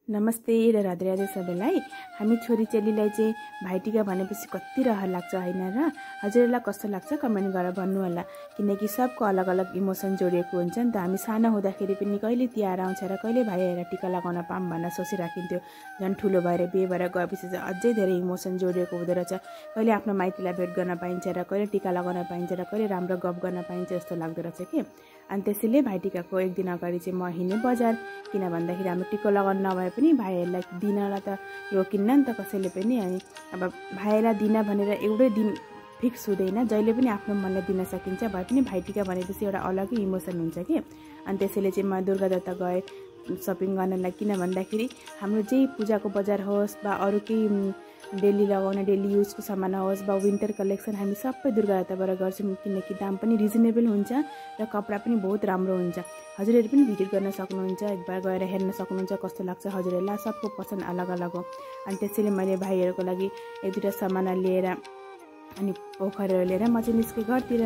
नमस्ते र राधे राधे सबैलाई। हामी छोरी चेलीलाई चाहिँ भाइटिका भनेपछि कति रहर लाग्छ हैन र? हजुरलाई कस्तो लाग्छ कमेन्ट गरेर भन्नु होला, किनकि सबको अलग अलग इमोसन जोडिएको हुन्छ नि त। हामी सानो हुँदाखेरि पनि कहिले तिहार आउँछ र कहिले भाइहरूलाई टिका लगाउन पाऊँ भनेर सोचिराखिन्थ्यो। झन् ठुलो भएर बिहे भएर गएपछि चाहिँ अझै धेरै इमोसन जोडिएको हुँदो रहेछ। कहिले आफ्नो माइतीलाई भेट गर्न पाइन्छ र कहिले टिका लगाउन पाइन्छ र कहिले राम्रो गफ गर्न पाइन्छ जस्तो लाग्दो रहेछ के। अनि त्यसैले भाइटिकाको एक दिन अगाडि चाहिँ म हिँड्ने बजार, किन भन्दाखेरि हाम्रो टिका लगाउन नभए पनि भाइहरूलाई दिनलाई त रोकिन्न नि त कसैले पनि। अनि अब भाइलाई दिन भनेर एउटै दिन फिक्स हुँदैन, जहिले पनि आफ्नो मनलाई दिन सकिन्छ। भए पनि भाइटिका भनेपछि एउटा अलगै इमोसन हुन्छ कि। अनि त्यसैले चाहिँ म दुर्गा दत्ता गएँ सपिङ गर्नलाई, किन भन्दाखेरि हाम्रो जे पूजाको बजार होस् वा अरू केही डेली लगाउने डेली युजको सामान होस् वा विन्टर कलेक्सन हामी सबै दुर्गा दत्ताबाट गर्छौँ, किनकि दाम पनि रिजनेबल हुन्छ र कपडा पनि बहुत राम्रो हुन्छ। हजुरहरू पनि भिजिट गर्न सक्नुहुन्छ, एकबार गएर हेर्न सक्नुहुन्छ कस्तो लाग्छ हजुरहरूलाई। सबको पसन्द अलग अलग हो। अनि त्यसैले मैले भाइहरूको लागि एक दुईवटा सामान लिएर अनि पोखरहरू लिएर म चाहिँ निस्केँ घरतिर।